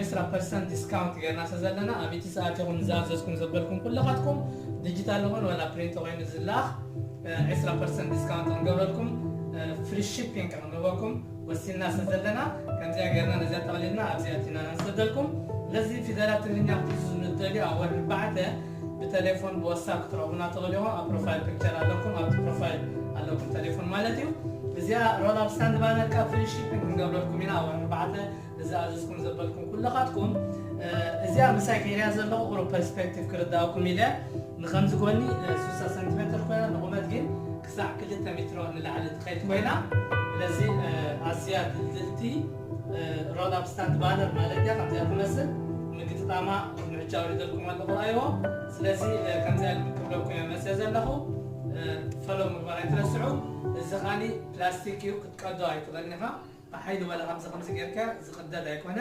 ዒስራ ፐርሰንት ዲስካውንት ጌርና ስለ ዘለና ኣብ ኢቲ ሰዓት ኢኹም ዝኣዘዝኩም ዘበልኩም ኩልኻትኩም ዲጂታል ይኹን ወላ ፕሪንት ኮይኑ ዝለኣኽ ዒስራ ፐርሰንት ዲስካውንት ክንገብረልኩም ፍሪ ሺፒንግ ክንህበኩም ወሲንና ስለ ዘለና ከምዚኣ ጌርና ነዚኣ ጠቕሊልና ኣብዚኣ ቲና ንሰደልኩም። ስለዚ ፊደላት ትግርኛ ክትእዝዙ ንደልዩ ኣብ ወርሒ ኣርባዕተ ብቴሌፎን ብዋትሳፕ ክትረኽቡና ትኽእሉ ኢኹም። ኣብ ፕሮፋይል ፒክቸር ኣለኩም ኣብቲ ፕሮፋይል ኣለኩም ቴሌፎን ማለት እዩ። እዚኣ ሮል ኣብ ስታንድ ባነር ካብ ፍሪ ሺፒንግ ክንገብረልኩም ኢና ኣብ ወርሒ ኣርባዕተ እዚ ኣዘዝኩም ዘበልኩም ኩልኻትኩም እዚኣ ምሳይ ከይርያ ዘለኹ ቁሩብ ፐርስፔክቲቭ ክርዳእኩም ኢለ ንከምዚ ጎኒ ስሳ ሰንቲሜትር ኮይና ንቑመት ግን ክሳዕ ክልተ ሜትሮ ንላዕሊ ትኸይድ ኮይና ስለዚ ኣዝያ ድልድልቲ ሮል ኣብ ስታንድ ባነር ማለት እያ ከምዚኣ ትመስል ምግጥጣማ ምዕጃ ወሪደልኩም ኣለኹ ኣይዎ ስለዚ ከምዚኣ ክብለኩም እየ መፅእ ዘለኹ ፈሎ ምግባር ኣይትረስዑ እዚ ኻኒ ፕላስቲክ እዩ ክትቀዶ ኣይትኽእልን ኢኻ ብሓይሊ ወላ ከምዚ ከምዚ ጌርካ ዝቕደድ ኣይኮነ